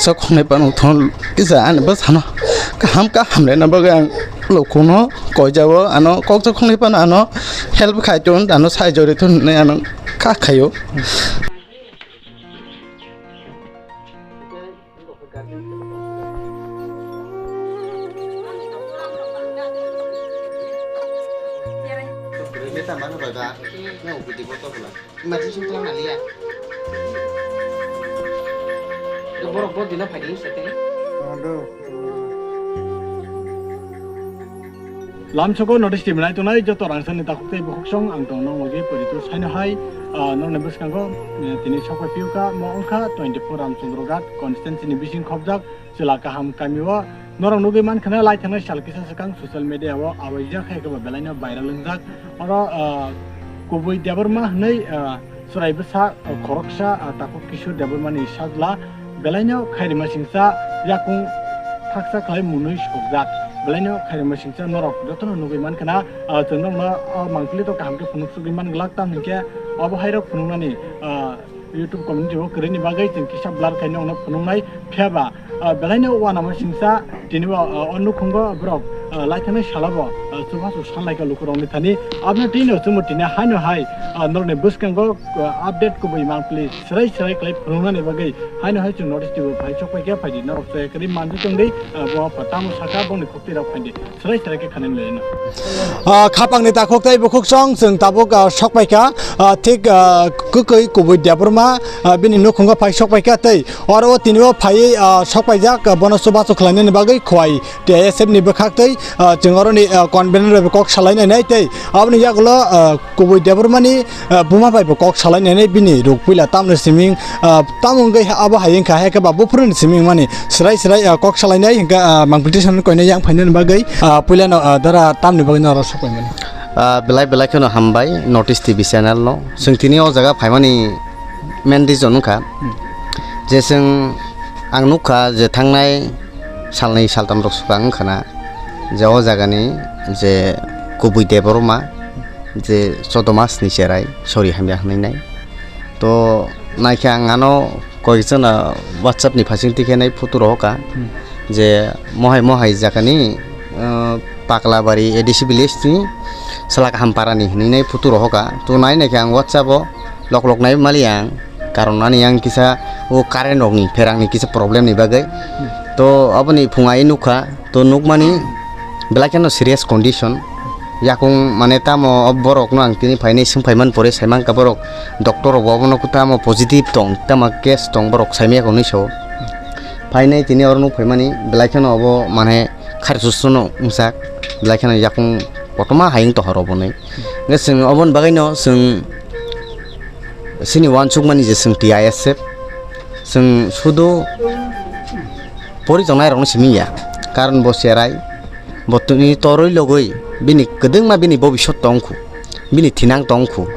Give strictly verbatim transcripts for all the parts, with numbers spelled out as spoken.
Sok khongnai phano thon kisa ani bwsano kaham kaham rwna bagwi ang lukuno koijao, ano koksa khongnai phano ano help khai ton, ano sai jori ton hinwi ano kha khaio. Emergency wngkha naliya. Borok bo dino phaidi se tei. Lamsoko notice twi belai tongnai joto rangchakni takhuk tei bukhuksong ang tongno logi poritu saino hai, ah, norokni bwskango, eh, tini sokphai phiyokha mo wngkha twenty-four Ramchandra Ghat constituency ni bising khopjak Chwla Kaham kamio norok nugwi mankha na lai thangnai sal kisa swkang social media o awaijak hai khe bo belaino viral wngjak. Oro, ah, Kubui Debbarma hwnwi, ah, chwrai bwsa, ah, khoroksa, ah, takhuk Kishore Debbarma ni sajla belaino khairima singcha yakung thaksa khlai mwnwi sokjak. Belaino khairima singcha norok jotono nugwi mankha na, ah, chwng norokno, ah, mangpili to kaham khe phunuk sugwi man glak, tamo hinkhe obo hairok phunuknani, ah, YouTube community o kwrwini bagwi chwng kisa blur khaino ono phunuknai. Phiya ba, ah, belaino uanama singcha tini bo, ah, o nukhungo borok, ah, laithangni salo bo, ah, chubachu sanlaikha lukurokni thani. Aboni twi no chwngbo tini haino hai, ah, norokni bwskango, ah, update kubui mangpili swrai swrai khlai phunuknani bagwi haino hai chwng notice twi bo phai sokphaikha, phaidi norok chaya kwrwi manjui tongdi, ah, bo pha tamo sakha bongni khuk twi rok phaidi. Swrai swrai khe khanani leno. Ah, khapangni takhuk tei bukhuksong chwng tabuk, ah, sokpaikha, ah, thik, ah, kwkwi Kubui Debbarma, ah, bini nukhungo phai sokpaikha tei oro o tini o phaiwi, ah, sokpaijak, ah, bono chubachu khlainani bagwi Khowai T I S F ni bwkhak tei, ah, chwng oroni, ah, convener bai kok salainai nai tei aboni yagulo, ah, Kubui Debbarmani, ah, buma bai bo kok salainani bini ruk puila tamni siming, ah, tamo wngwi abo hai wngkha, hai khe ba buphuruni siming mani swrai swrai, ah, kok salainai hinkhe, ah, mangpili sano koinai yang phainani bagwi, ah, puilano, ah, dara tamni bagwi norok sokpaimani. Ah, belai belai kheno hambai North East T V channel no. Chwng tini o jaga phaimani main reason wngkha je chwng ang nukha je thangnai salnwi saltam rok swkang wngkha na je o jagani je Kubui Debbarma je choddo mas ni cherai sori hamya hwnwi nai. To naikhe ang ano koi jona WhatsApp ni phasing tikhe nai photo rohoka Hmm. je mohai mohai jagani, uh, Paklabari A D C village ni Chwla Kaham para ni hinwi nai photo rohoka. To nai naikhe ang WhatsApp o lok lok nai mali ang, karon ani yang kisa o current rok ni pherang ni kisa problem ni bagwi. Hmm. To aboni phung ai nukha. To nukmani belai kheno serious condition. Yakung mane tamo o borokno ang tini phainai swng phaiman pore saimang kha borok doctor rok bo obono tamo positive tong, tamo case tong borok saimaya hinwi sao. Phainai tini oro nuk phaimani belai kheno obo mane khari susuno wngsak, belai kheno yakung kotorma hayung tohor obo nai. Hwnkhe chwng oboni bagwino chwng chini uansukmani je chwng T I S F, chwng sudu pori tongnai rokno simi ya, karon bo cherai, bo tini toroi logoi bini kwdwngma bini bobisot tongkhu, bini thinang tongkhu,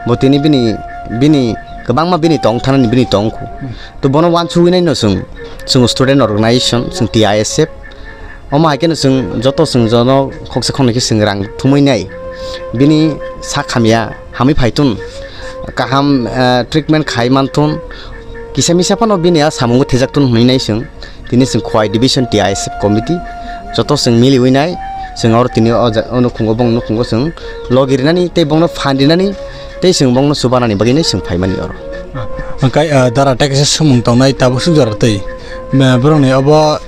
bo tini bini, bini kwbangma bini tong thanani bini tongkhu. To bono uansugwi naino chwng, chwng student organization, chwng T I S F, omo hai kheno chwng joto chwng jono khoksa khoknwi khe chwng rang thumwi nai. Bini sak hamya hamwi phai thun, kaham, eh, treatment khai man thun, kisa misa phano bini a samungo thejak thun hwnwi nai chwng. Tini chwng Khowai Division T I S F Committee joto chwng miliwi nai, chwng oro tini o ja-, o nukhungo, bong nukhungo chwng logi rinani tei bongno phan rinani tei chwng bongno chubanani bagwi nai chwng phaimani oro. Hwnkhe, ah, dara tei kaisa swngmung tongnai tabuk swk jora twi. Me-, borokni obo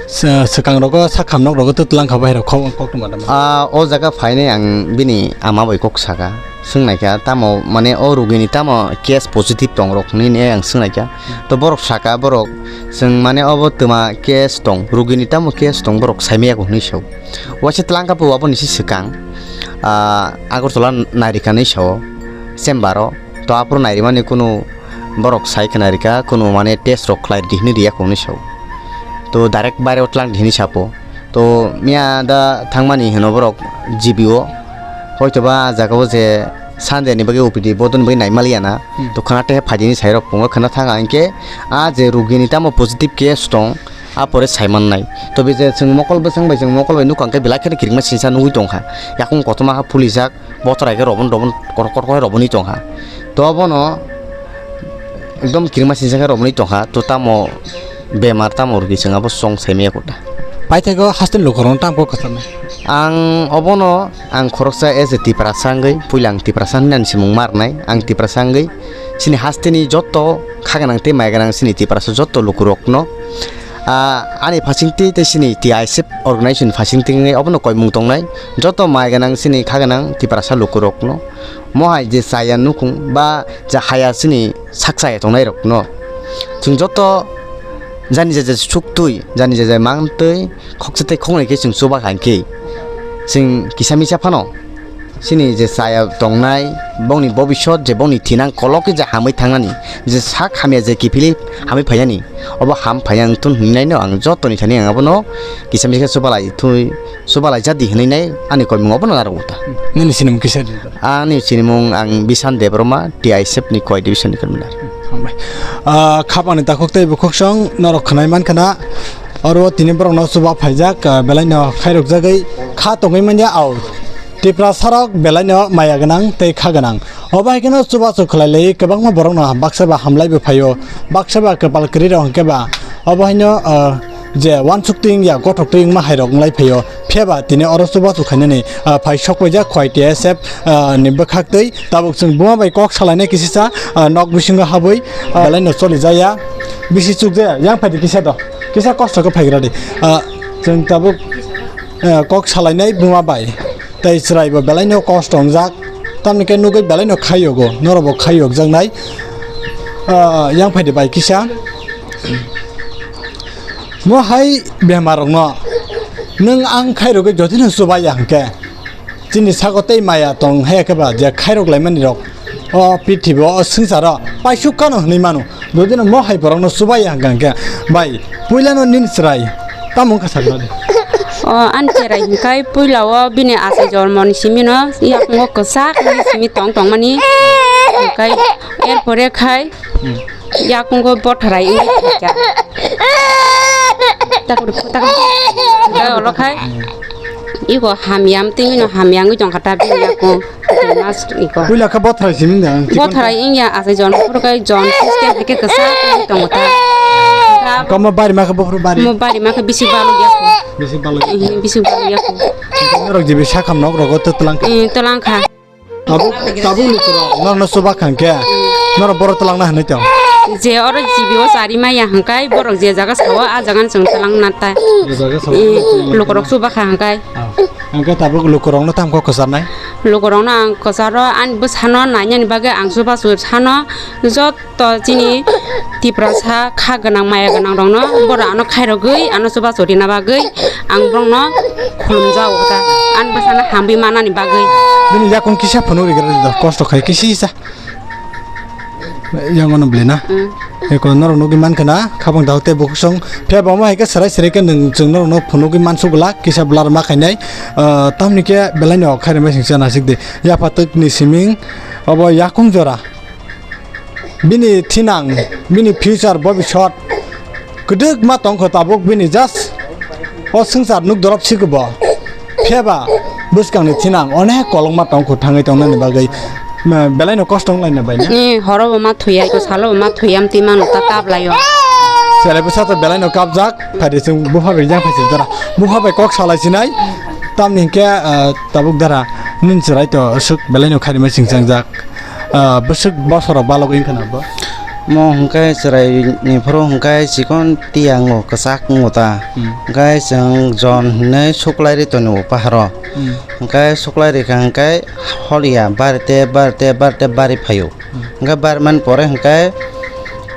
Sw-, swkang rogo sak ham nok rogo twtwlang kha bahai rok kok, kok tongma tama. Ah, o jaga phainai ang bini ama bai kok saka. Swng naikha tamo mane o rugini tamo case positive tong rok hinwi ne ang swng naikha. To borok saka borok chwng mane obo twma case tong, rugini tamo case tong borok saimaya ko hinwi sao. Waisa twlang kha po aboni si swkang, ah, Agartala nairikha hinwi sao chamber o. To aphuru nairimani kunu borok sai khna rikha, kunu mane test rok khlai di hinwi riya kunu sao. To direct baire o tlang di hinwi sapo. To miya da thangmani hino borok G B o. Hoito ba ah jaga o je Sunday ni bagwi O P D bodoni bagwi naimaliya na. Hmm. To khna te phaidi ni sai rok pungo khna thang ang khe ah je rugi ni tamo positive case tong. Ah pore sai mannai. Tobe je chwng mokol bwsang bai chwng mokol bai nukha hwnkhe belai kheno kirikma sinsa nugwi tongkha. Yakung kotorma ha phulijak, bothor hai khe robon robon kotor kotor khe roboni tongkha. To bono ekdom kirikma sinsa khe roboni tongkha. To tamo Bemar tamo rwgwi chwng abo chong saimaya kota. Paithakgo hasteni lukurokno tamo kok kwcharnai? Ang obono ang khoroksa as a Tiprasa wngwi, puila ang Tiprasa hinwi ani simung marnai. Ang Tiprasa wngwi chini hasteni joto kha gwnang tei mai gwnang chini Tiprasa joto lukurokno, ah, ani phasingtwi tei chini T I S F organization phasingtwi wngwi obono koimung tongnai. Joto mai gwnang chini kha gwnang Tiprasa lukurokno mohai je chaya nukhung ba je haya chini sak chaya tongnairokno chwng joto jani je je suktwi, jani je je mangtwi, khoksa tei khoknwi khe chwng chuba kha hinkhe chwng kisa misa phano chini je chaya tongnai, bongni bobisot je bongni thinang kolok khe je hamwi thangnani, je sak hamya je kiphilwi hamwi phainani, obo ham phaiya wngthun hinnaino ang jotoni thani ang abono kisa misa khe chubalai thwi. Chubalai jadi hinwi nai ani koimung obono narwkgo ta. Nini sinimung kisa di? Ani sinimung ang Bishan Debbarma, T I S F ni Khowai division ni convener. Hambai. Ah, khapangni takhuk tei bukhuksong norok khwnai mankha na, oro tini borokno chuba phaijak, ah, belaino khairokjagwi kha tongwi manya au. Tiprasarok belaino maya gwnang tei kha gwnang. Obo hai kheno chubachu khlai lai kwbangma borokno baksa ba hamlai bo phaio, baksa ba kwpal kwrwi rok hwnkhe ba obo haino, ah, je uansuk twi wngya gothok twi wngma hai rok wnglai phaio. Phiya ba tini oro chubachu khainani, ah, phai sok paijak Khowai T S F, ah, ni bwkhak twi tabuk chwng buma bai kok salainai kisisa, ah, nok bisingo habwi, ah, belaino choli jaya bisi chukjaya yang phaidi kisa do kisa kosto khe phaigra di, ah, chwng tabuk, ah, kok salainai buma bai. Tei chwraibo belaino kosto wngjak, tamni khe nugwi belaino khaiyokgo, norokbo khaiyokjaknai. Ah, yang phaidi bai kisa. Mo hai bemarokno nwng ang khairogwi jotino chubaiya hwnkhe, chini sago tei maya tong haya khe ba je khairok laimanirok o prithibi o swngcharo paisuk kano hwnwi mano. Dodino mo hai borokno chubaiya hwnkha hwnkhe, bai, puilano nini chwrai tamo wngkha sakna di? O ani chwrai hwnkhe puila o bini achai jormoni simino yakungo kwchak wngwi simi tong tongmani hwnkhe, erpore khai yakungo bothrai wngwi thangkha. Tak, tak, tak, olo khai iko hamya, tini no hamya wngwi tongkha ta bini yakung. Mas iko. Puila khe bothrai simi da, chikon. Bothrai wngya, achai jon phuru khe jon system hai khe kwchak wngwi tongo ta. Kamo bari ma khe bophuru bari. Mo bari ma khe bisi baluk yakung. Bisi baluk. Eh, bisi baluk yakung. Norok jibi sakham nok rogo to twlang kha. Eh, twlang kha. Tabuk, tabuk lukurok norno chuba kha hwnkhe, norok borok twlangna hinwi tong? Je oro jibi o chari maya hwnkhe borok je jaga sao, a jaga no chwng twlangna ta. Je jaga sao, eh, lukurok chuba kha hwnkhe. Ah, hwnkhe tabuk lukurokno tamo kok kwcharnai? Lukurokno ang kwcharo ani bwsano nainani bagwi ang chubachu sano jot to chini Tiprasa kha gwnang maya gwnang rokno borok ano khairogwi ano chubachu rina bagwi ang borokno khulumjago ta, ani bwsano hamwi manani bagwi. Bini yakung kisa phunuk rigra di do, kosto khai kisa kisa. Yang ono bwlwi na. Mm. Eko norok nugwi mankha na, khabang dao tei bukhuk song. Phiya bo omo hai khe serai serai khe nwng chwng norokno phunugwi mansuk glak, kisa bwlar ma khainai. Ah, tamni khe belaino khairokma singcha nasik di. Yapha twkni siming obo yakung jora. Bini thinang, bini future, bobisot kwdwkma tongkho tabuk bini just o swngchar nuk dorop sikbo. Phiyaba bwskangni thinang onek kolokma tongkho thangwi tongnani bagwi, ma, belaino kosto wnglaina bai na? Ni horobo ma thuya, ko salobo ma thuya, amtwi mano ta kaplaio. Chwrai bwsa to belaino kapjak, phaidi chwng bupha bai yang phaisai jora. Bupha bai kok salai sinai, tamni hinkhe, ah, tabuk dara nini chwrai to swk belaino khairima chwng changjak. Ah, bwswk bosoro balogwi wngkha na bo? Mo hwnkhe chwraini phuru hwnkhe chikon tiyango kwchak wngo ta. Hmm. Hwnkhe chwng jon hinwi suklairwi tongo paharo. Hmm. Hwnkhe suklairikha hwnkhe holiya barite, barite, barite bari phaio. Hmm. Hwnkhe barimani pore hwnkhe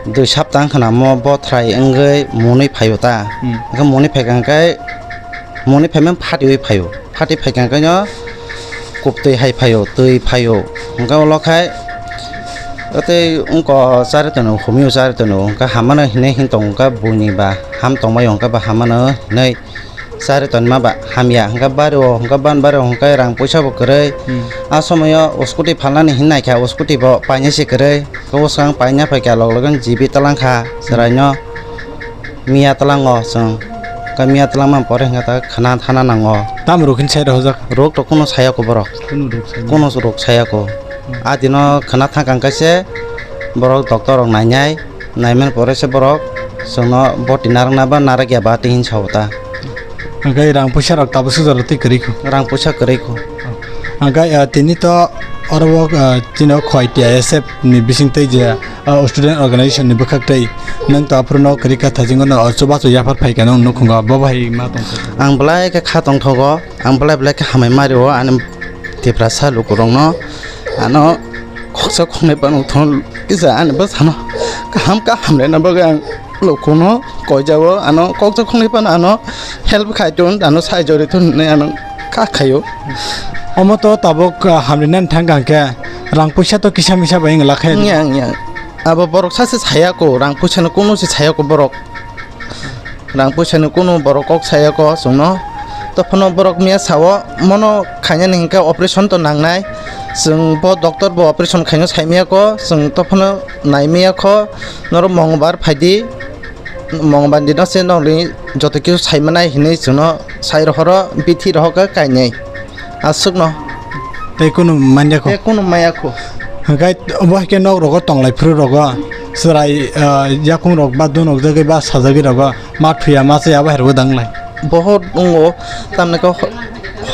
dui sapta wngkha na mo bothrai wngwi mwnwi phaio ta. Hmm. Hwnkhe mwnwi phaikha hwnkhe mwnwi phaimani phatiwi phaio. Phati phaikha hwnkhe no kubtwi hai phaio, twi phaio. Hwnkhe ulo khai tei wngko chari tono, humio chari tono, hwnkhe hamano hinwi hin tongo, hwnkhe buini ba ham tongbaio, hwnkhe ba hamano hinwi chari tonma ba hamya. Hwnkhe bario, hwnkhe ban bario hwnkhe rang puisa bo kwrwi. Hmm. A somoyo scooty phalnani hin naikha, scooty bo painai se kwrwi. Khe bwskang paina phaikha log logeng jibi twlangkha chwraino. Miya twlango chwng. Khe miya twlangmani pore hwnkhe ta khwna thana nango. Tamo rw khe sai rw hojak? Rwk to kunu sayako borok. Kunu rwk saya. Kunu rwk sayako. Hmm. A dino khwna thangkha hwnkhe se borok doctor rok nainai, naimani pore se borok Chwngno boti narwkna ba narwkya ba tei hinwi sao ta. Hwnkhe rang puisa rok tabuk sujaro tei kwrwi kho. Rang puisa kwrwi kho. Hwnkhe, ah, tini to oro o, ah, chini o khoi T I S F ni bising tei je, ah, student organization ni bwkhak tei nwng to aphuru no kwrwi kha thajingo no, ah, chubachu yaphar phaikha nwng nukhungo bo bai ma tongkha. Ang belai khe kha tongthogo. Ang belai belai khe hamai ma rio ani Tiprasa lukurokno, ano khoksa khoknai phano thon kisa ani bwsano kaham kaham rwna bagwi ang lukuno koijago, ano khoksa khoknai phano ano help khai ton, ano sai jori ton hinwi ano kha khaio. Omo to tabuk, ah, hamrinani thang kha hwnkhe rang puisa to kisa misa bai wng la khe. Wngya, wngya. Abo borok sa se saya ko, rang puisa no kunu se saya ko borok. Rang puisa ni kunu borok kok saya ko chwngno. Tophano borok miya sao mono khainani hinkhe operation to nangnai. Chwng bo doctor bo operation khaino saimaya ko, chwng tophano naimaya kho. Norok Mongbar phaidi, Mongbar dino se nokni joto kisu saimanai hinwi chwngno sai rohoro bithi rohor khe kainwi. Aswkno. Tei kunu manya kho. Tei kunu maya kho. Hwnkhe bo hai khe nok rogo tonglai phuru rogo chwrai, ah, yakung rok ba dunok jagwi ba sajagwi rogo ma thuya ma chaya bo hai rogo danglai. Bohot wngo, tamni khe ho-,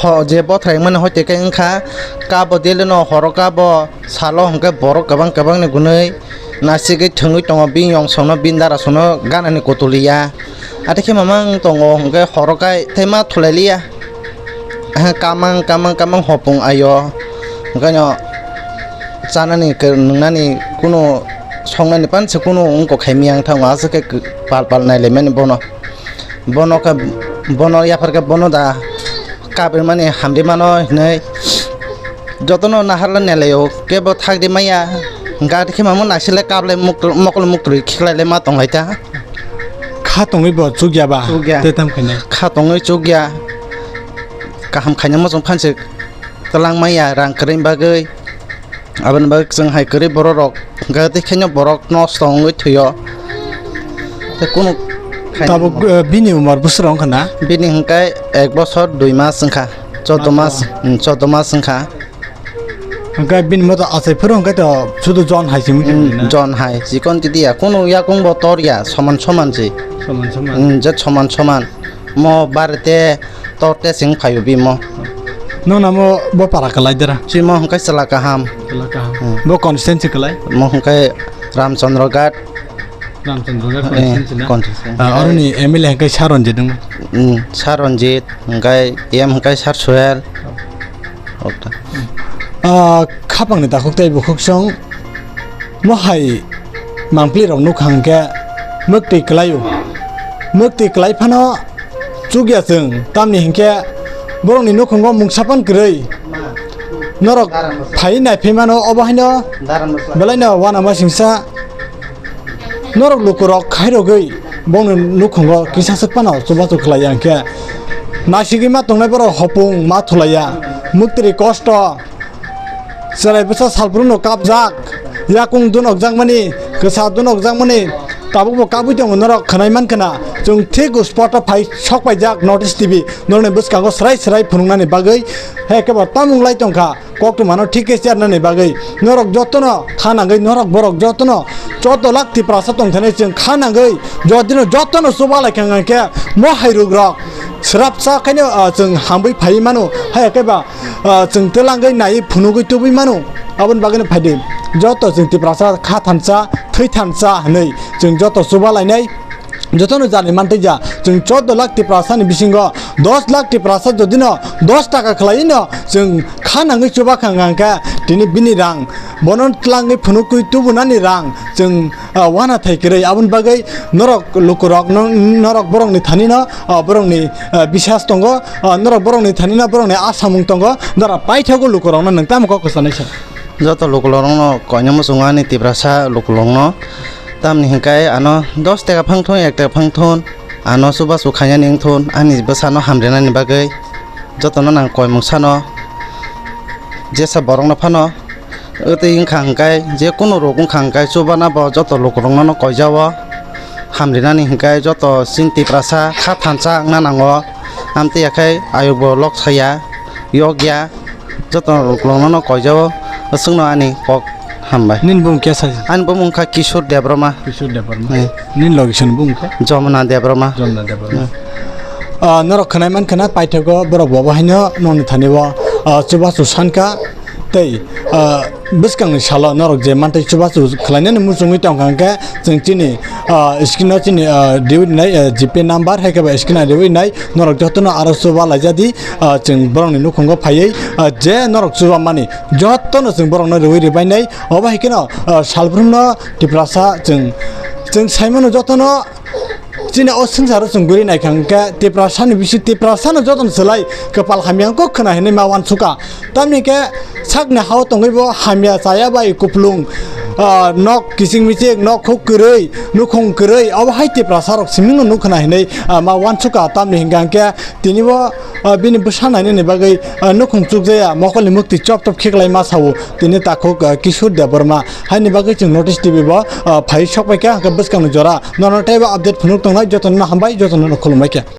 ho-, je bothrai mani hoite khe wngkha, kabo daily no horo kabo salo hwnkhe borok kwbang kwbang ni gunui nasigwi thwngwi tongo, bini yong songno bini dara songno ganani kutuliya. Ate khe mamang tongo hwnkhe horo kai tei ma thulai liya. Aha, kamang, kamang, kamang hopung ayo. Hwnkhe no chanani, ke-, nwngnani kunu songnani panse kunu wngkok khaimiyang thango, aswk khe pal pal nailaimani bono. Bono khe, bono yaphar khe bono da kabrimani hamrimano hinwi jotono naharla nailaio, kebo thakdi maya. Hwnkhe ate khe mamang naisile kablai muk-, mokol muktwi khiklailai ma tonglaita. Kha tongwi bo chukya ba? Chukya. Tei tamo khainai? Kha tongwi chukya. Kaham khaina muchung phansi twlang maya rang kwrwini bagwi. Aboni bagwi chwng hai kwrwi borok rok. Hwnkhe tei khaino borok nosto wngwi thwio. Tei kunu khaina. Tabuk, eh, bini umor bwswk wngkha na? Bini hwnkhe ek bosor dui mas wngkha. Choudo mas, hmm, choudo mas wngkha. Hwnkhe bini moto achai phuru hwnkhe to sudu jon hai simi khe na? Jon hai, chikon titi ya, kunu yakung bo tor ya, soman soman se. Soman soman. Hmm, je soman soman. Mo barete tor te sing phaio bimo. Nung namo bo para kalai dera? Chimo hwnkhe chwla kaham. Chwla kaham. Hmm. Bo constituency kalai? Mo hwnkhe Ramchandra Ghat. Ramchandra Ghat constituency na? Constituency. Ah, oroni M L A hwnkhe Sir Ranjit wngma? Hmm, Sir Ranjit, hwnkhe M hwnkhe Sir Sohel. Okta. Ah, khapangni takhuk tei bukhuk song mohai mangpli rok nukha hwnkhe mwktwi kwlaio. Mwktwi kwlai phano chukya chwng, tamni hinkhe borokni nukhungo mungsa pan kwrwi. Norok phai nai phai mano, obo haino belaino uanama singsa. Norok lukurok khairogwi bongni nukhungo kisa swk phano chubachu khlai ya hwnkhe, naisigwi ma tongnai borok hopung ma thulaiya, mwktwi kosto, chwrai bwsa salbrumno kapjak, yakung dunokjakmani, kwsa dunokjakmani, tabukbo kabwi tongo norok khwnai mankha na. Chwng thik o spot o phai sok paijak North East T V norokni bwskango swrai swrai phunuknani bagwi, hai khe bo tamung lai tongkha. Koktwmano thik khe chernani bagwi norok jotono kha nangwi, norok borok jotono choudo lakh Tiprasa tongthani chwng kha nangwi jotino jotono chuba lai kha hwnkhe mo hairukrok swrapsa khaino, ah, chwng hamwi phaiwi mano, haya khe ba, ah, chwng twlangwi naiwi phunugwi tubui mano. Aboni bagwino phaidi joto chwng Tiprasa kha thansa, thwi thansa hwnwi chwng joto chuba lainai. Jotono jani mantwi ja, chwng choudo lakh Tiprasani bisingo dos lakh Tiprasa jodino dos taka khwlaino chwng kha nangwi chuba kha hwnkha hwnkhe tini bini rang, bono twlangwi phunukwi tubunani rang chwng, ah, uanathai kwrwi. Aboni bagwi norok lukurok, no-, norok borokni thanino, ah, borokni, ah, bisas tongo, ah, norok borokni thanino borokni asamung tongo, norok paithago lukurokno nwng tamo kok kwchanai sa. Joto lukulorokno koinwi muchungo ani Tiprasa lukulorokno. Tamni hinkhe ano dos taka phangthun, ek taka phangthun, ano chubachu khainani wngthun, ani bwsano hamrinani bagwi jotono nang koimung sano. Jesa borokno phano wtwi wngkha hinkhe, je kunu rok wngkha hinkhe chubana bo joto lukurokno koijao. Hamrinani hinkhe joto chini Tiprasa kha thansa wngna nango. Amtwi yakhai ayukbo lok saya, yokya. Joto lukulokno koijao, aswkno ani kok Hambai. Nini bumung khe sai? Ani bumung kha Kishore Debbarma. Kishore Debbarma. Hmm. Nini location bumung khe? Jamuna Debbarma. Jamuna Debbarma. Hmm. Ah, norok khwnai mankha na paithago borok bo bo haino nongni thani o, ah, chubachu sankha tei, ah, bwskangni salo norok je mantwi chubachu khlainani muchungwi tongkha hwnkhe chwng chini, ah, screen o chini, ah, riwi nai, ah, G Pay number hai khe ba screen o riwi nai norok jotono aro chuba laijadi, ah, chwng borokni nukhungo phaiwi, ah, je norok chuba mani jotono chwng borokno riwi ribainai. Obo hai kheno, ah, salbrumno Tiprasa chwng, chwng saimano jotono chini o swngcharo chwng guri naikha hwnkhe Tiprasani bisi Tiprasano jotono swlai kwpal hamya wngkha khwna hinwi ma uansukha. Tamni khe sakni hao tongwi bo hamya chaya bai kuplung, ah, nok kiching miching, nok khuk kwrwi, nukhung kwrwi, obo hai Tiprasarok simingno nuk khwna hinwi, ah, ma uansukha. Tamni hwnkha hwnkhe tini bo, ah, bini bwsa nainani bagwi, ah, nukhung chukjaya, mokolni mukti chop chop khiklai ma sao tini takhuk, ah, Kishore Debbarma. Haini bagwi chwng North East T V bo, ah, phai sok paikha, hwnkhe bwskangni jora. Nono teibo update phunuk tongnai, jotono hambai, jotono khulumbai khe.